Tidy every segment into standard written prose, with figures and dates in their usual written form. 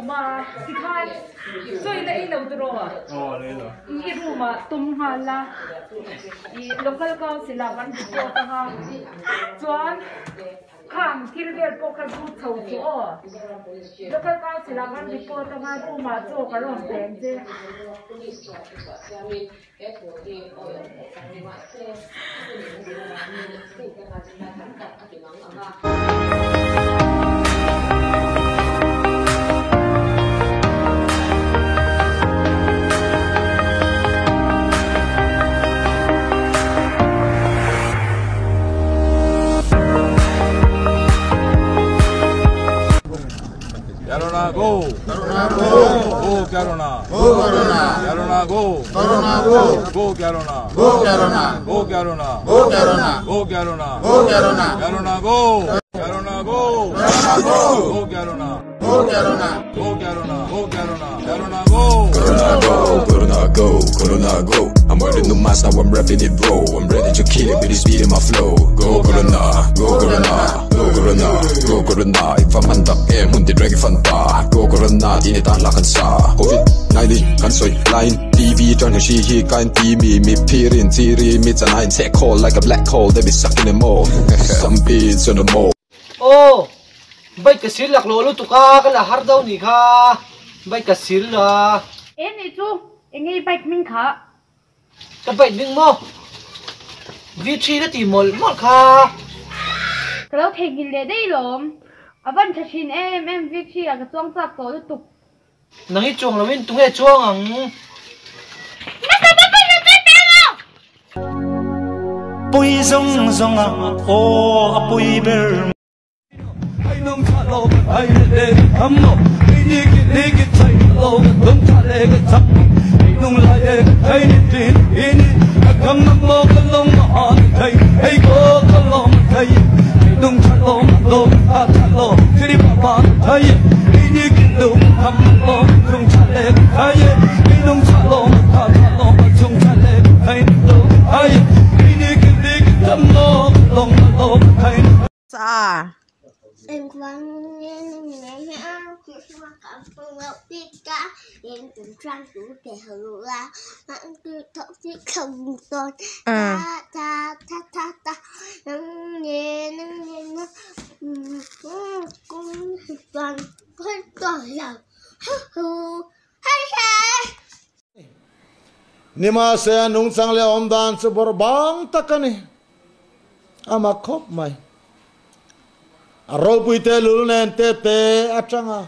awm a, tikhan chaw i la ei lo tiraw? I room ah tum nghal a, i local council ah kan report ang a, chuan khang thil vel pawh kha zut chho chu aw, local council ah kan report ang a, room ah chaw ka rawn peng che. Corona go! Corona go! Go Corona! Go Corona! Corona go! Corona go! Go Corona! Go Corona! Go Corona! Go Corona! Go Corona! Go Corona! Corona go! Corona go! Corona go! Go Corona! Go Corona! Go Corona! Go Corona! Corona go! Corona go, Corona go, Corona go. I'm wearing the mask now, I'm rapping it bro. I'm ready to kill it with the speed in my flow. Go Corona, go Corona, go Corona, go Corona. If I'm under air, mun ti drag fan ta. Go Corona, ti ni tan la kan sa. Covid 19 kan soi line TV turn hi hi kan ti mi mi phirin chiri mi chan check hole like a black hole. They be sucking them all. Some beats on the mall. Aw, bike ka sil laklawh lutuk a, ka la har deuh nih kha, bike ka sil a. E nih chu, eng nge i bike hming kha? Ka bike hming maw? V3 ka ti mawlh mawlh kha. Ka lo theihnghilh leh daih lawm. A van tha thin em em V3 ah ka chuang chak tawh lutuk. Nang i chuang loin tunge chuang ang? Pui zawng zawng a aw a pui ber. Nimahse a nungchang leh awm dan chu bawrh bang tak a ni. A mak khawp mai. A ropui te lul nen te te atanga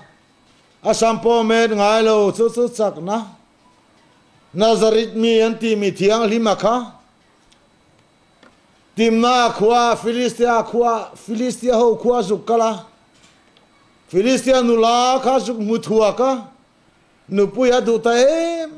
a sam pawh met ngai lo chu chu chakna Nazareth mi an tih mi thianghlim a kha. Timna khua Philistia khua Philistia ho khua zuk kal a, Philistia nula kha zuk hmu thuak a, nupui a duh ta em